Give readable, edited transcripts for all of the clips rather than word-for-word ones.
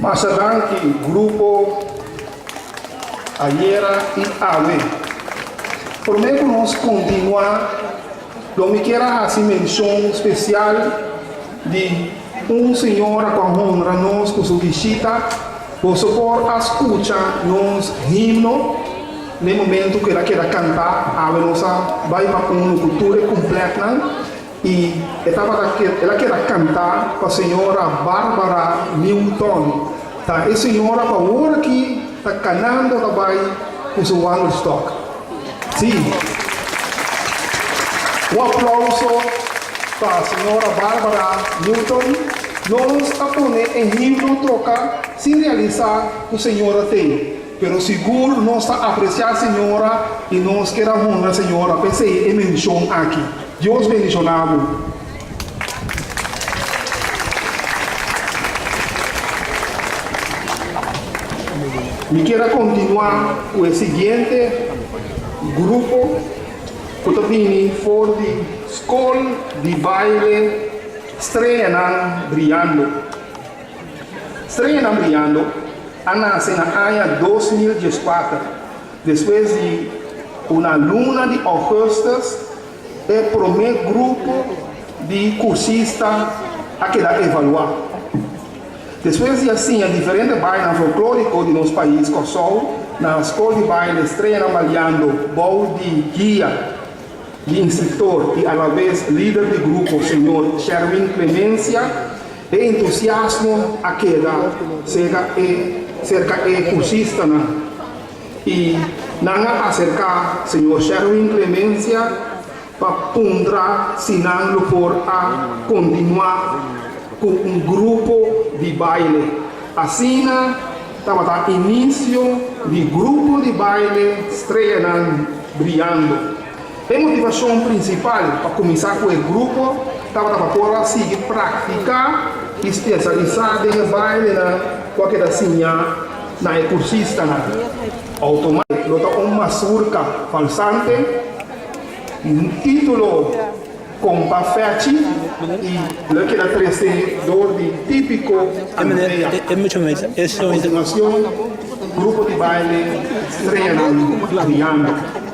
Masha danki grupo Ayera y Awe. Prome cu nos continua lo mi kier a haci mencion special di un señora cu a honra nos cu su bishita. Boso por a scucha nos himno n'e momento cu el a keda canta. Awe nos a bay pa uno cu tur e cumpletnan y e tabata el a keda canta pa señora Barbara Newton. Ta e señora cu awor aki ta canando ta bay cu su wandelstok. Sí. Un aplauso pa señora Barbara Newton. Nos a pone e himno toca sin realisa cu señora t'ey, pero sigur nos ta aprecia señora y nos kier a honra señora p'esey e mencion aki. Dios bendiciona bo. Mi kier a continua cu e siguiente grupo cu ta bini for di Scol di Baile Streanan Briyando. Streanan Briyando a nace na aña 2014 despues di cu na luna di augustus E promé grupo di kursista a keda evaluá. Despues di a siña diferente bailenan folklóriko di nos pais Kòrsou na Skol di Baile Streanan Baliando bou di guia di instruktor i alabes lider di grupo señor Sherwin Clemencia, e entusiasmo a keda serka e serka e kursistanan. I nan a aserká señor Sherwin Clemencia pa puntra si nan lo por a kontinuá ku un grupo di baile. Asina tabata inisio di grupo di baile Streanan Briando. E motivashon prinsipal pa kuminsá ku e grupo tabata pa por a sigui praktiká i spesialisá den e bailenan ku a keda siñá na e kursistanan. Outomátik lo ta un masurka falsante, título Kompa Fechi i lo keda trese dor di Típiko Andrea. A kontinuashon, grupo di baile Streanan Briyando.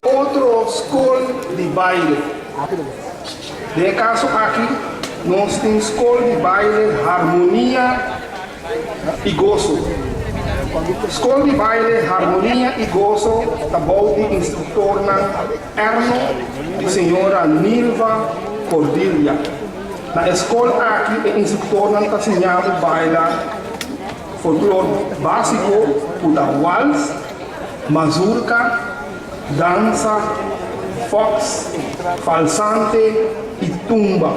Otro skol di baile. Den e kaso aki nos tin skol di baile Harmonia i Goso. Skol di baile Harmonia i Goso ta bou di instruktornan Erno i señora Nilva Cordilia. Na e skol aki e instruktornan ta siña bo baila folklor básiko ku ta wals, mazurka, dansa, fox, falsante i tumba.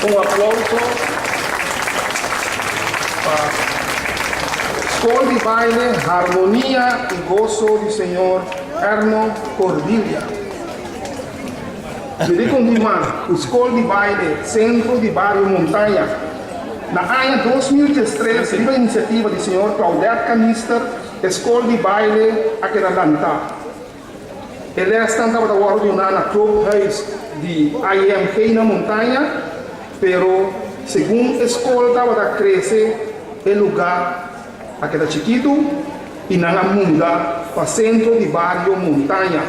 Un aplauso pa Skol di Baile Harmonia y Goso di señor Erno Cordilia. Mi di kontinuá ku Skol di Baile Sentro di Bario Montaña. Na aña 2013 riba inisiativa di señor Claudette Kanister e skol di baile a keda lantá. E lèsnan tabata wòrdu duná na Clubhuis di IMG na Montaña, pero segun e skol tabata krese e lugá a keda chikitu i nan a muda pa Sentro di Bario Montaña.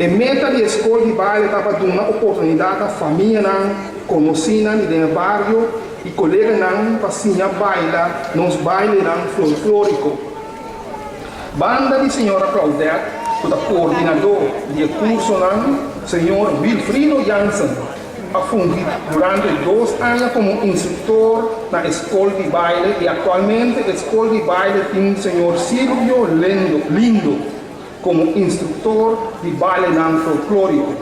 E meta di e skol di baile ta pa duna oportunidat na famianan, konosínan di den e bario i koleganan pa siña baila nos bailenan folklóriko. Banda di señora Claudette ku ta koordinadó di e kursonan, señor Wilfrido Jansen a fungi durante dos aña komo instruktor na e skol di baile i aktualmente e skol di baile tin señor Silvio Lendo Lindo komo instruktor di bailenan folklóriko.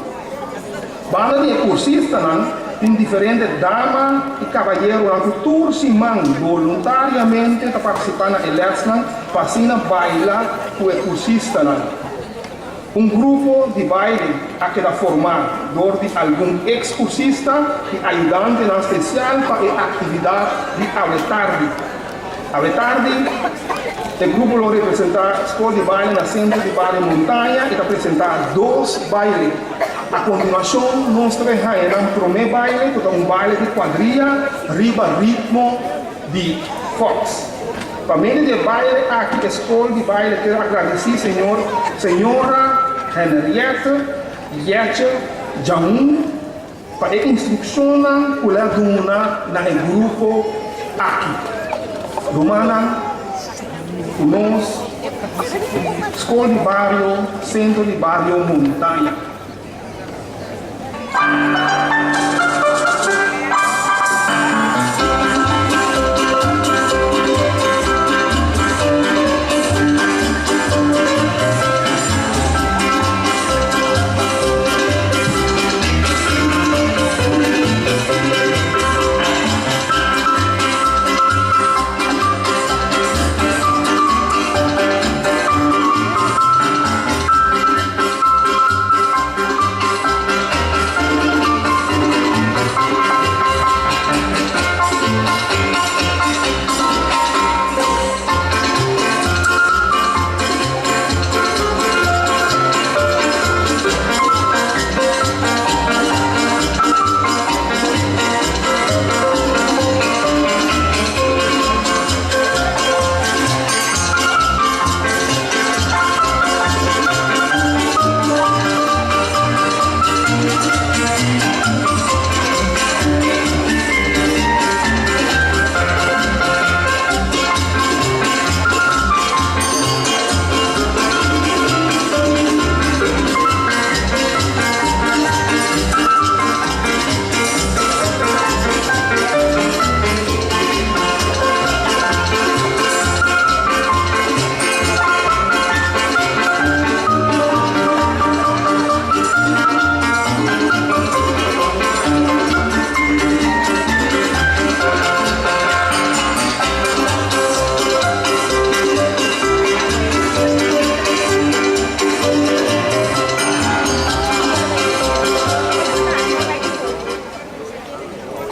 Banda di e kursistanan tin diferente dama i kabayeronan ku tur siman boluntariamente ta partisipá na e lèsnan pa asina baila ku e kursistanan. Un grupo di baile a keda formá dor di algun eks-kursista i ayudantenan spesial pa e aktividat di awe tardi. Awe tardi, e grupo lo representá Skol di Baile na Sentro di Baile Montaña i ta presentá dos baile. A kontinuashon nos ta bai haña nan promé baile ku ta un baile di kuadria riba ritmo di Fox. Pa medio di e baile aki e skol di baile kier agradesí señor señora Henriette Yetje Jaun pa e instrukshonnan ku el a duna na e grupo aki. Rumannan, ku nos Skol di Bario Sentro di Bario Montaña.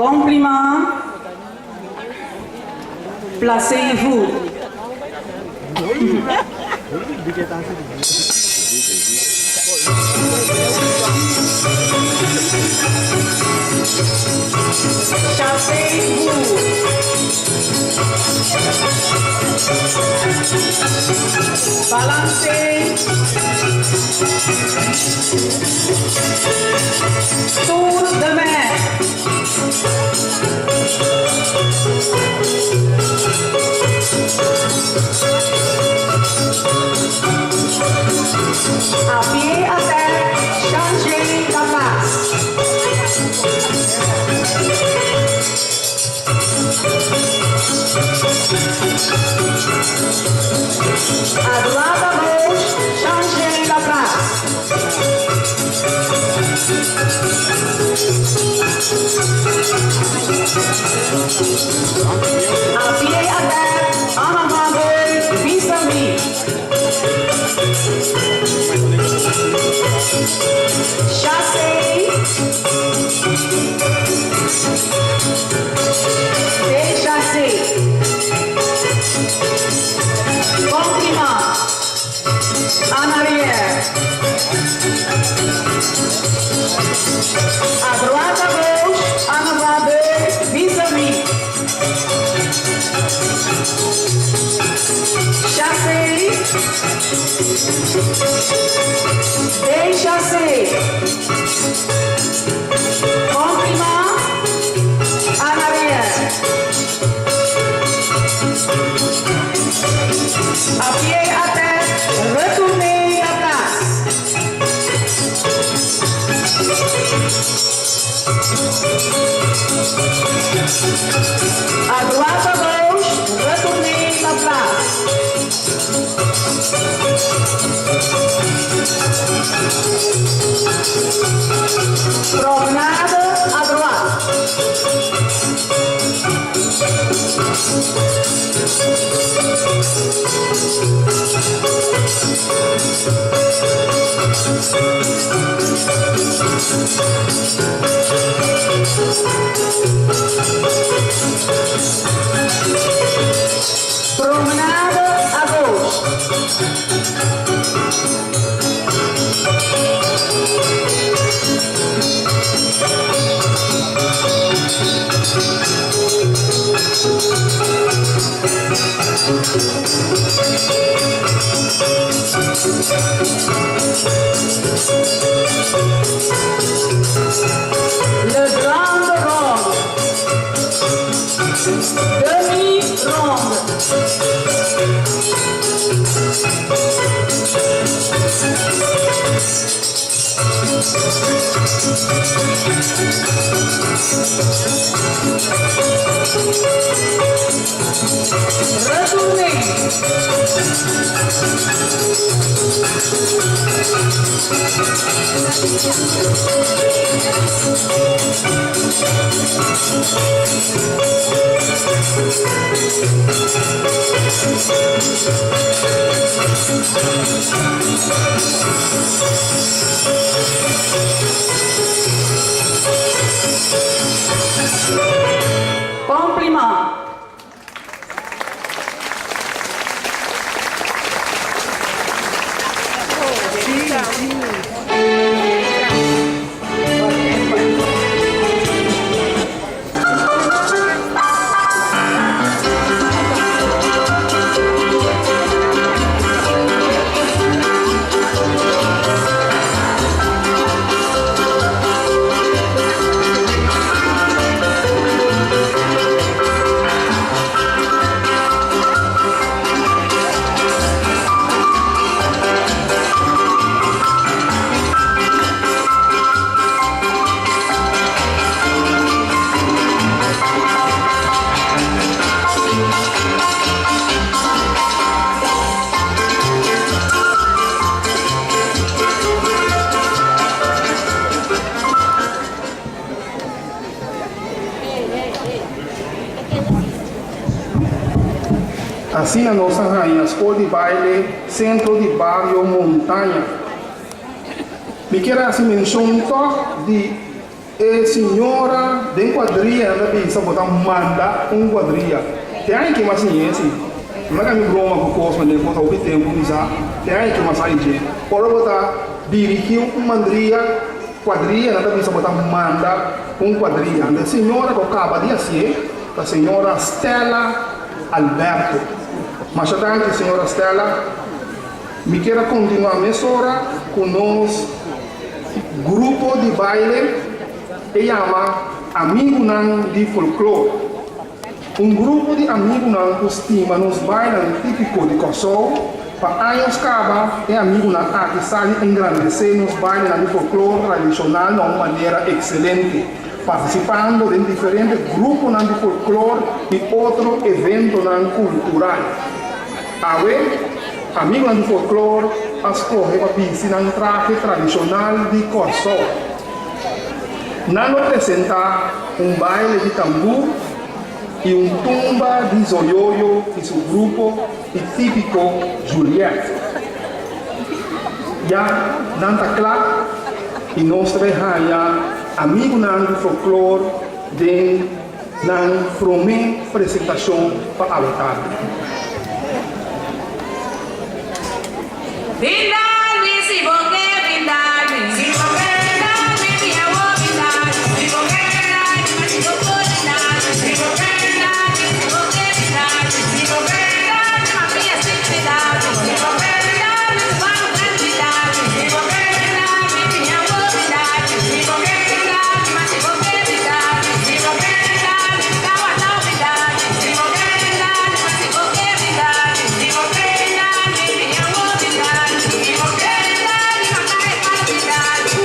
Compliment. Placez-vous. Chassez-vous. Balancez. Tour de main. À pied à terre, changez la place. À droite, à gauche, changez la place. Appuyé à terre, en avant deux, vis-à-vis. Chassé. Déchassé. Compliment. En arrière. À droite, à gauche, en avant deux, vis-à-vis. Chassé. Déchassé. Compliment. En arrière. Appuyez à terre, retournez la place. À droite, à gauche, retournez la place. Promenade à droite. Promenade à gauche. Le grande ronde. Demi-ronde. Retournez. Compliment. Asina nos a haña Skol di Baile Sentro di Bario Montaña. Mi kier hasi menshon tòg di e señora den kuadria nan ta bisa bo ta manda un kuadria. Te aña ke mas siñ'é si. No laga mi broma ku kos manera ku bo ta hopi tempu mi sa te aña ke mas a dje. Ora bo ta dirigí un mandria kuadria nan ta bisa bo ta manda un kuadria. Anto e señora ku kaba di hasié ta señora Stella Alberto. Masha danki señora Stella. Mi kier a kontinuá mesora ku nos grupo di baile e yama Amigunan di Folklor. Un grupo di amigunan ku stima nos bailenan típiko di Kòrsou. Pa años kaba e amigunan aki sa di engrandesé nos bailenan di folklor tradishonal na un manera ekselente, partisipando den diferente gruponan di folklor i otro eventonan kultural. Awe, amigunan di folklor a skohe pa bisti nan trahe tradishonal di Kòrsou. Nan lo presentá un baile di tambú i un tumba di Zoyoyo i su grupo i Típiko Juliet. Ya nan ta kla i nos ta bai haña amigunan di folklor den nan promé presentashon pa awe tardi. Brinda mi si bo ke brinda mi si bo ke brinda mi mi amo brinda mi si bo ke brinda mi ma si bo por brinda mi si bo ke brinda mi si bo ke brinda mi si bo ke brinda mi ma mi a sin brinda mi si bo ke brinda mi su bano gran brinda mi si bo ke brinda mi mi amo brinda mi si bo ke brinda mi ma si bo ke brinda mi si bo ke brinda mi tawata brinda mi si bo ke brinda mi ma si bo ke brinda mi si bo ke brinda mi mi amo brinda mi si bo ke brinda mi ma kare palo brinda mi.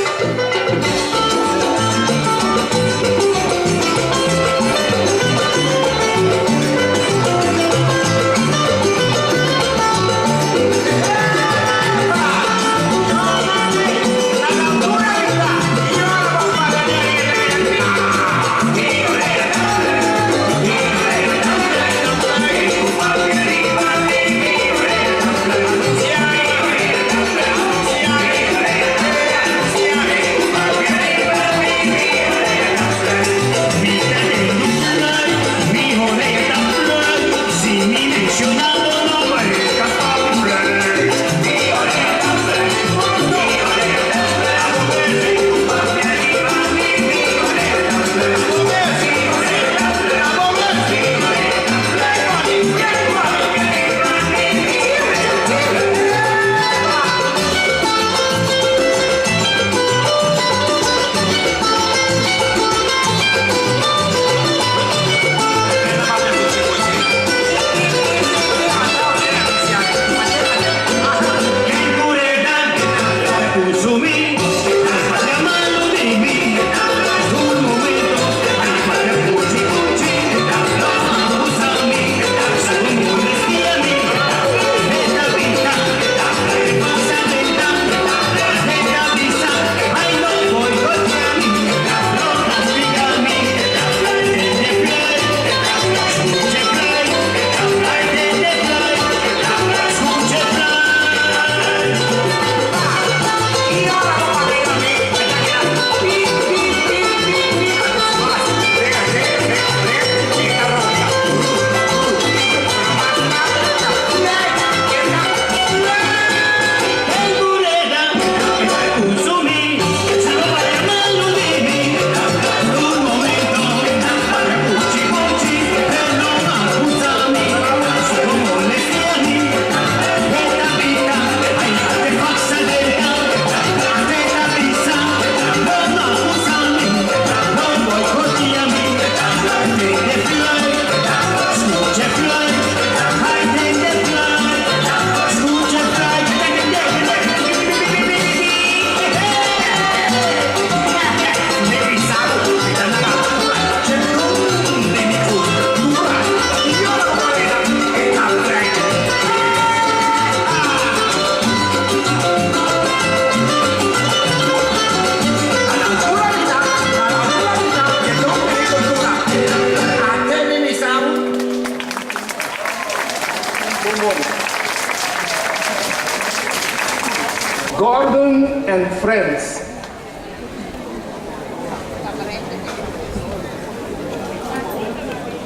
Gordon and Friends.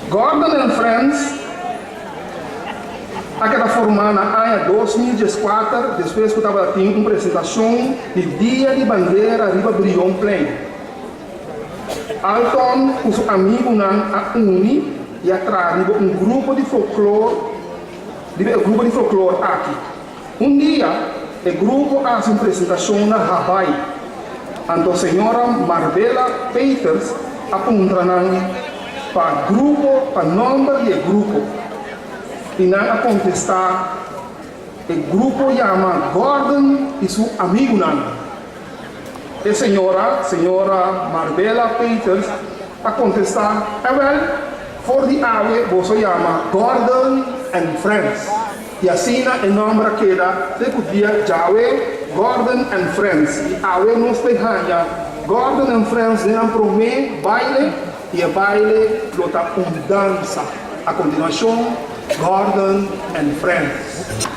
Gordon and Friends a keda formá na aña 2014 despues ku tabatin un presentashon di Dia di Bandera riba Brionplein. Alton ku su amigunan a uni i a traha riba un grupo di folklor riba e grupo di folklor aki. Un dia e grupo a hasi un presentashon na Hawaii. Anto señora Marbella Peters a puntra nan pa grupo pa nòmber di e grupo i nan a kontestá e grupo yama Gordon i su amigunan. E señora, señora Marbella Peters, a kontestá, Ewèl, for di awe boso yama Gordon and Friends. I asina e nòmber a keda te ku dia djawe, Gordon and Friends. I awe nos ta haña. Gordon and Friends den nan promé baile i e baile lo ta un dansa. A kontinuashon Gordon and Friends.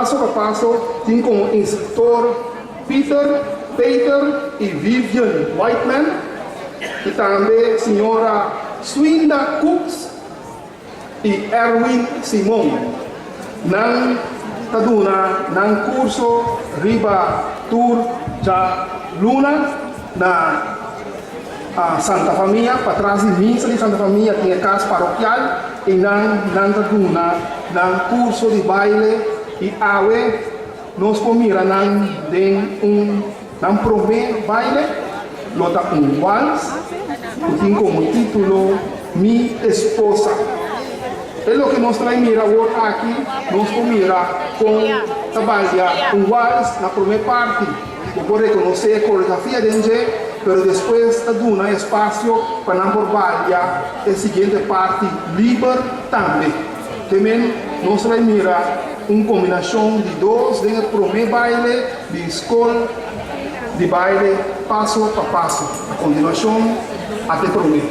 Paso pa Paso tin komo instruktor Peter Peter i Vivian Whiteman i tambe señora Swinda Cooks i Erwin Simon. Nan ta duna nan kurso riba tur djaluna na Santa Famia. Patras di misa di Santa Famia tin e kas parokial i nan nan ta duna nan kurso di baile i awe nos por mira nan den un nan promé baile lo ta un wals ku tin komo título Mi Esposa. E loke nos ta bai mira awor aki, nos por mira kon ta balia un wals na promé parti. Bo por rekonosé e koreografia den dje, pero despues ta duna espasio pa nan por balia e siguiente parti liber tambe. Te men nos ta bai mira un kombinashon di dos den e promé baile di skol di baile Paso pa Paso. A kontinuashon ate promé.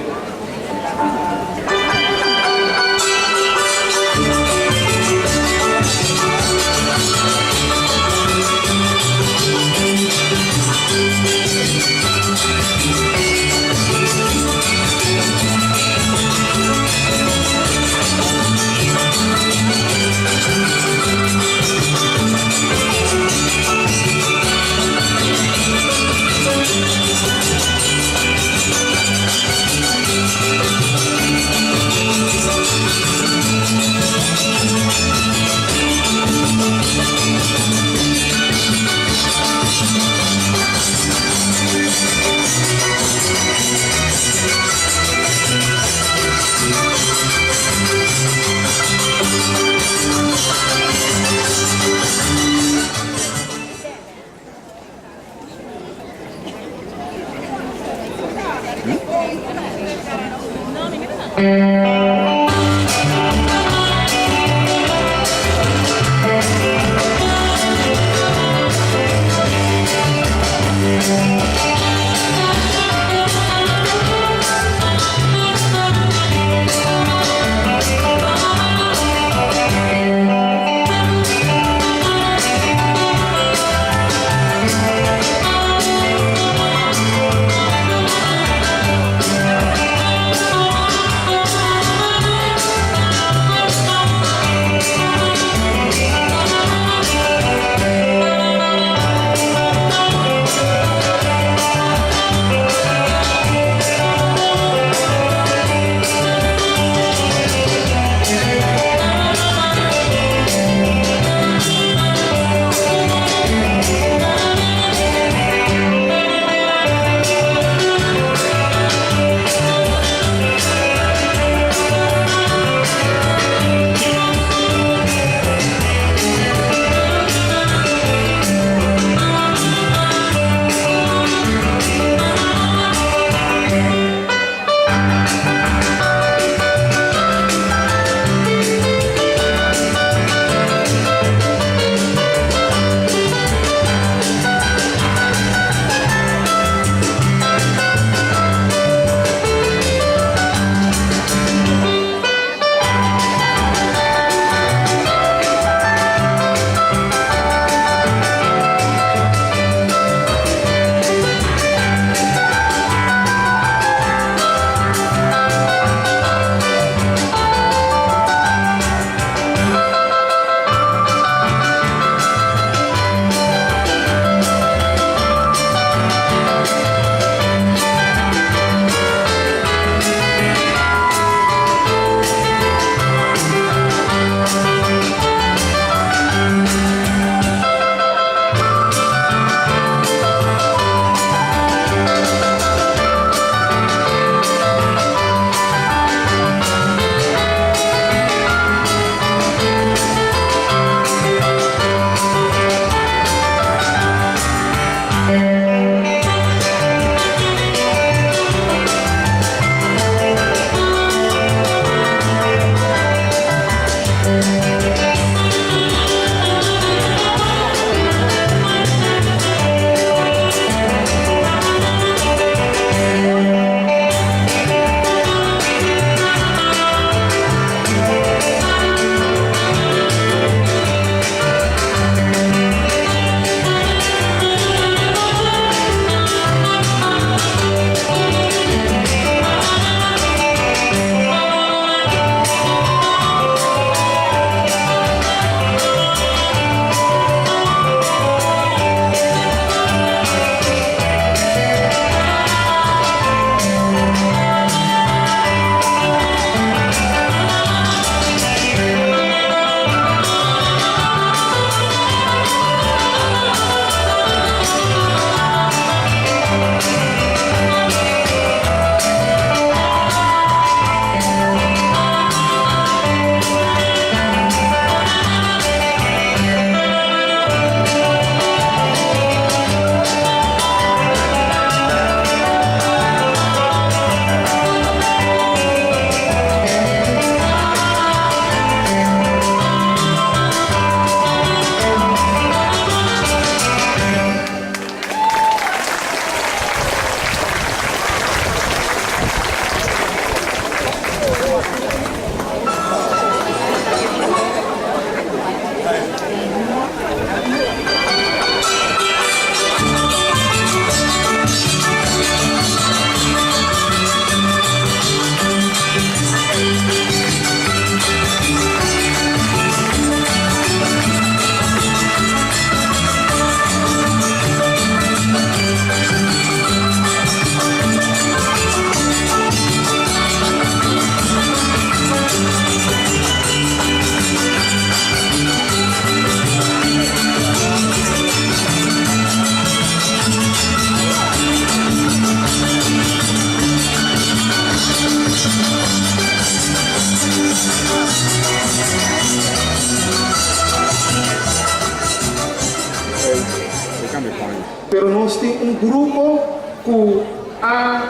un grupo ku a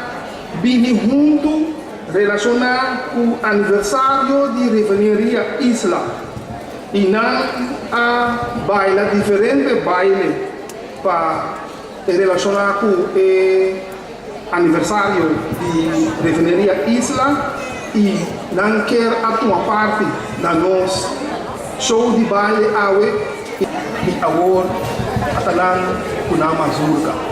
bini huntu relashoná ku aniversario di Refineria Isla i nan a baila diferente baile pa relashoná ku e aniversario di Refineria Isla i nan kier a tuma parti na nos show di baile awe i awor a ta nan ku nan mazurka.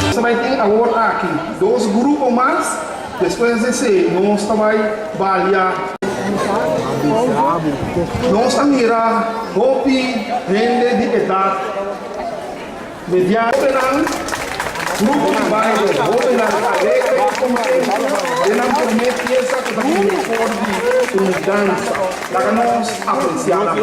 Nos ta bai tin awor aki dos grupo mas, despues di esei nos ta bai balia. Nos a mira hopi hende di edat mediano. Hobennan, grupo di baile, hobennan alegre i kontentu den nan promé fiesta ku ta bini for di un dansa. Laga nos apresiá nan.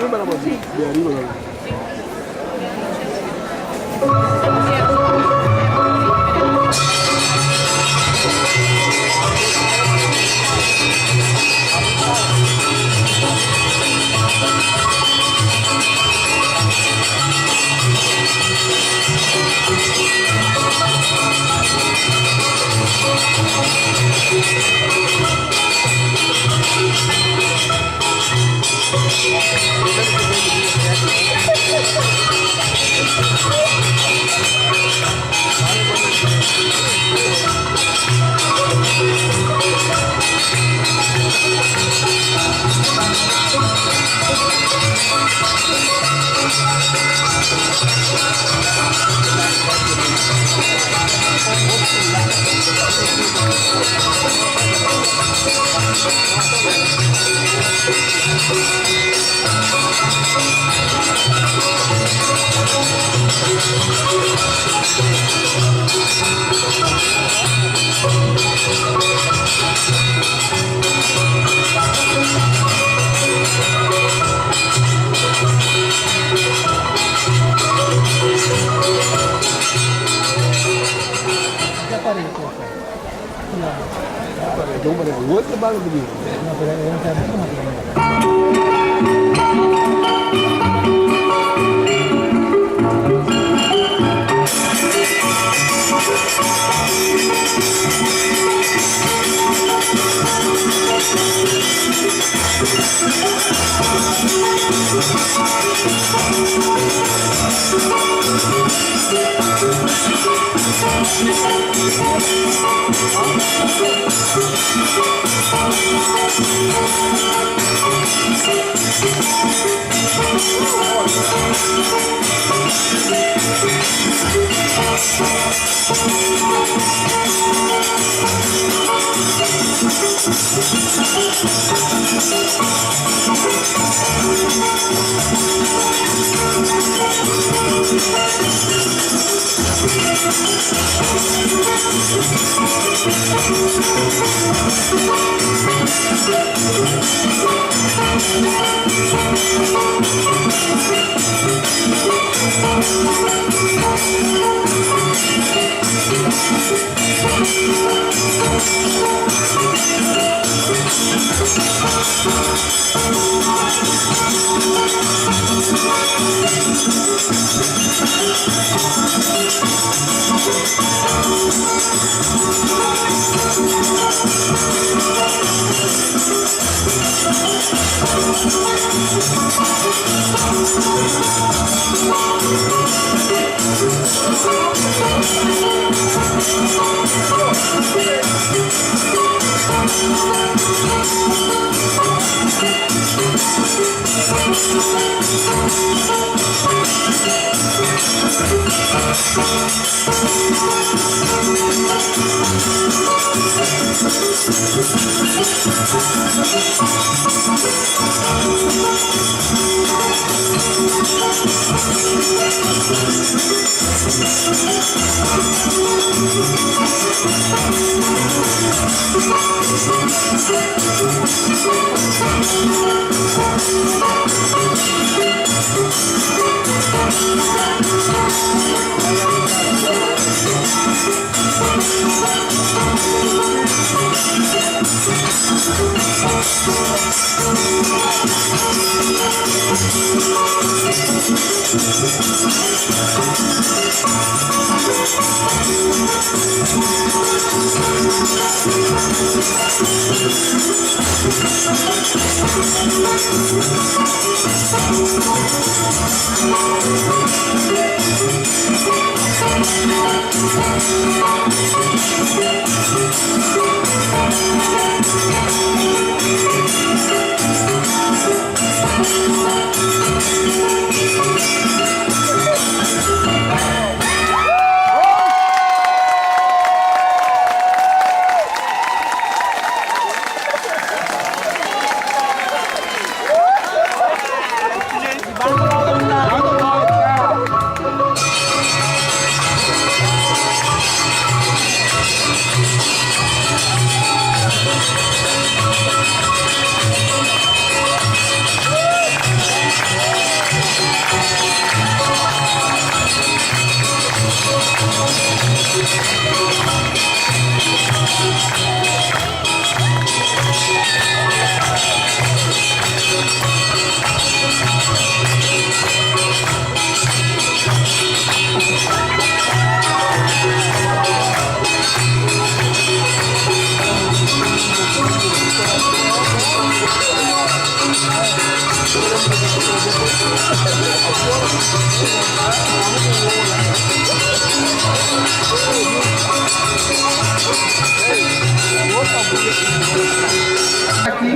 Aki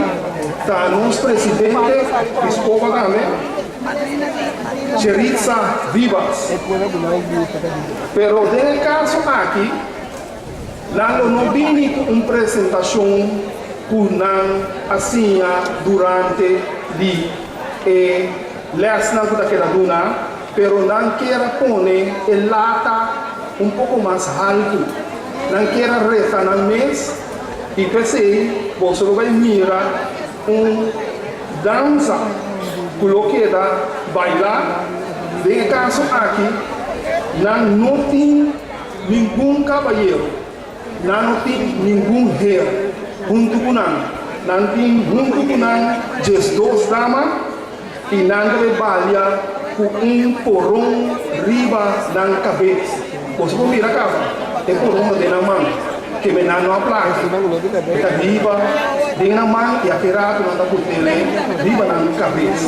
ta nos presidente Piscoba tambe, Cheritza Vivas. Pero den e caso aki nan lo no bini cu un presentacion cu nan a siña durante di e lesnan cu ta keda duna, pero nan kier a pone e lata un poco mas haltu. Nan kier a reta nan mes y p'esey boso lo bay mira un dansa cu lo keda baila. Den e caso aki nan no tin ningun cabayero, nan no tin ningun her hunto cu nan. Nan tin hunto cu nan 12 dama y nan ta bay balia cu un poron riba nan cabes. Boso por mira caba e poron ta den nan man. Ke nan no a plaka. E ta biba den nan man i aki rato nan ta putele riba nan kabes.